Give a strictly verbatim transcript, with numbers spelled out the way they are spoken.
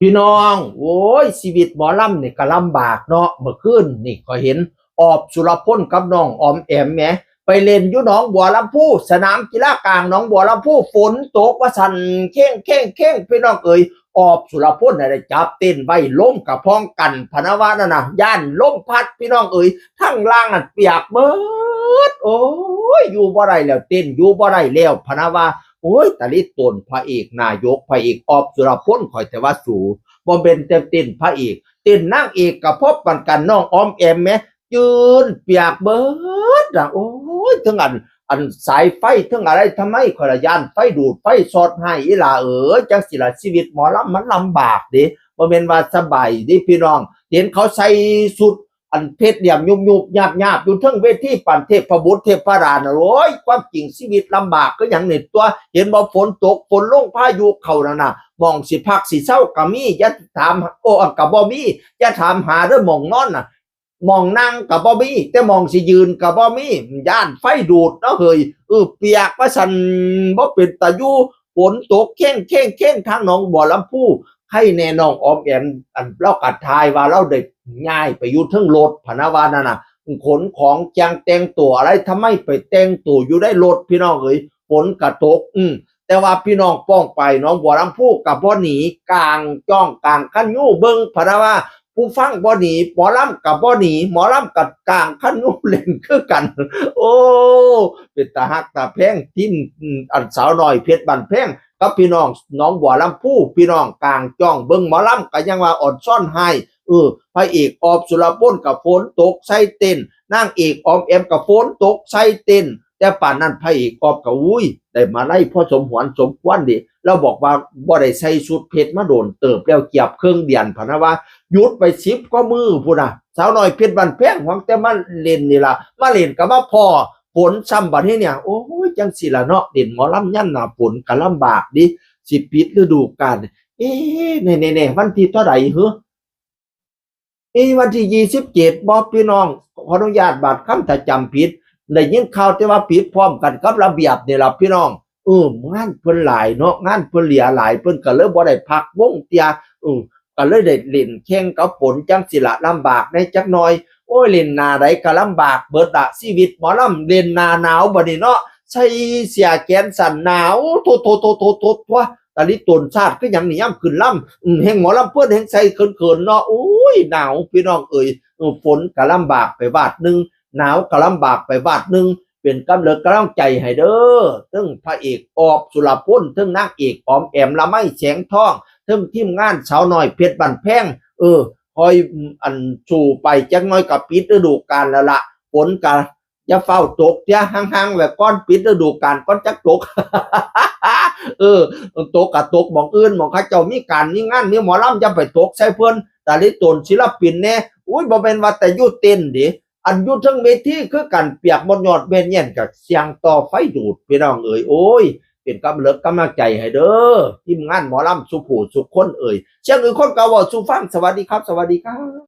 พี่น้อง โอ้ย ชีวิตหมอลำนี่ก็ลำบากเนาะ เมื่อคืนนี่ข้อยเห็นออบสุรพลกับน้องออมแอมแหม ไปเล่นอยู่หนองบัวลำภู สนามกีฬากลางหนองบัวลำภู ฝนตกว่าซั่น เค้งเค้งเค้ง พี่น้องเอ๋ย ออบสุรพลน่ะได้จับเต็นท์ไว้ ลมกะพองกัน พะนะว่านั่นน่ะ ย้านลมพัด พี่น้องเอ๋ย ทั้งล่างนั่นเปียกเบิด โอ้ย อยู่บ่ได้แล้ว เต็นท์อยู่บ่ได้แล้ว พะนะว่า โอ้ย ตะลิโตนพระเอกนายก พระเอกออบสุรพล ข้อยแต่ว่าสู บ่แม่นแต่เต็นท์พระเอก เต็นท์นางเอกกะพอปานกัน น้องออมแอมแหม ยืนเปียกเบิดน่ะ โอ้ย เทิงอัน อันสายไฟ เทิงอะไร ทำไมข้อยละย้านไฟดูด ไฟช็อต ให้อีหล่าเอ๋ย จังสิล่ะ ชีวิตหมอลำมันลำบากเด้ บ่แม่นว่าสบายเด้พี่น้อง เห็นเขาใส่ชุด อันเพชรเหลี่ยมยุบๆ ยาบๆ อยู่เทิงเวทีปานเทพบุตรเทพดาน่ะ โอ้ย ความจริงชีวิตลำบากคือหยังนี่ ตัว เห็นบ่ ฝนตก ฝนลง พายุเข้านั่นน่ะ หม่องสิพักสิเซาก็มี อย่าถาม โอ้ ก็บ่มี อย่าถามหาเด้อ หม่องนอนน่ะ หม่องนั่งก็บ่มี แต่หม่องสิยืนก็บ่มี ย้านไฟดูดเนาะเฮ้ย เออ เปียกว่าซั่น บ่เป็นตาอยู่ ฝนตกเค้งเค้งเค้ง ทางหนองบัวลำภู ใครแน่น้องออมแอม อันลาวก็ถ่ายว่าลาวได้ย้ายไปอยู่เทิงรถ พะนะว่านั่นน่ะ ขนของจั่งแต่งตัวอะไร ทำไมไปแต่งตัวอยู่ในรถ พี่น้องเอ๋ย ฝนก็ตก อืม แต่ว่าพี่น้องป้องไปหนองบัวลำภูก็บ่หนี กางจ้องกางคันยูเบิ่ง พะนะว่า ผู้ฟังบ่หนี หมอลำก็บ่หนี หมอลำก็กางคันยูเล่นคือกัน โอ้ เป็นตาฮักตาแพง ทีม อืม อันสาวน้อยเพชรบ้านแพง กับพี่น้องหนองบัวลำภู พี่น้องกางจ้องเบิ่งหมอลำก็ยังว่าอ่อนซ่อนให้ เออ พระเอกออบสุรพลก็ฝนตกใส่เต็นท์ นางเอกออมแอมก็ฝนตกใส่เต็นท์ แต่ปานนั้นพระเอกออบก็ อุ้ย ได้มาลัยพอสมหวนสมควรเด้ ลาวบอกว่าบ่ได้ใส่ชุดเพชรมาโดนเติบแล้ว เกือบเคิ่งเดือน พะนะว่า หยุดไปสิบกว่ามื้อพู้นน่ะ สาวน้อยเพชรบ้านแพง หวังแต่มาเล่นนี่ล่ะ มาเล่นก็มาพ้อฝนซ้ำบัดนี้เนี่ย โอ้ย จังสิล่ะเนาะ เล่นหมอลำยามหน้าฝนก็ลำบากเด้ สิปิดฤดูกาล เอ๊ะ แน่ๆๆ วันที่เท่าใดหือ เอ๊ะ วันที่ยี่สิบเจ็ดบ่ พี่น้อง ขออนุญาตบาดคำ ถ้าจำผิด ได้ยินข่าวแต่ว่าปิดพร้อมกันกับระเบียบนี่ล่ะพี่น้อง เออ งานเพิ่นหลายเนาะ งานเพิ่นเหลือหลาย เพิ่นก็เลยบ่ได้พักวงเตี้ย เออ ก็เลยได้เล่นแข่งกับฝนจังสิล่ะ ลำบากแหน่จักหน่อย โอ้ย เล่นหน้าใดก็ลำบากเบิดละ ชีวิตหมอลำ เล่นหน้าหนาวบัดนี้เนาะ ใส่เสื้อแขนสั้นหนาว โถๆๆๆๆ ตะลิโตนชาติคือหยังนี่ ยามขึ้นลำ อืม แฮ่งหมอลำเพิ่นแฮ่งใส่เขินๆเนาะ โอ้ย หนาวพี่น้องเอ๋ย เออ ฝนก็ลำบากไปวาดหนึ่ง หนาวก็ลำบากไปวาดหนึ่ง เป็นกำเลิกกำลังใจให้เด้อ เทิงพระเอกออบสุรพล เทิงนางเอกออมแอม ละไมแสงทอง เทิงทีมงานสาวน้อยเพชรบ้านแพง เออ คอย อัน สู้ไปจักหน่อยก็ปิดฤดูกาลแล้วล่ะ ฝนก็อย่าฟ้าวตกเตี้ย ห่างๆไว้ก่อน ปิดฤดูกาลก่อนจักตก เออ ตกก็ตกหม่องอื่น หม่องเขาเจ้ามีการมีงานมีหมอลำ อย่าไปตกใส่เพิ่น ตะลิโตนศิลปินแหน่ อุ้ย บ่แม่นว่าแต่อยู่เต็นท์เด้ อันอยู่เทิงเวทีคือกัน เปียกหมดยอดแม่นแย่นกับเสียงต่อไฟดูด พี่น้องเอ๋ย โอ้ย เป็นกำเลิกกำลังใจให้เด้อ ทีมงานหมอลำสุผู้สุคนเอ๋ย เสียงอื่นคนก็เว้าสู่ฟัง สวัสดีครับ สวัสดีครับ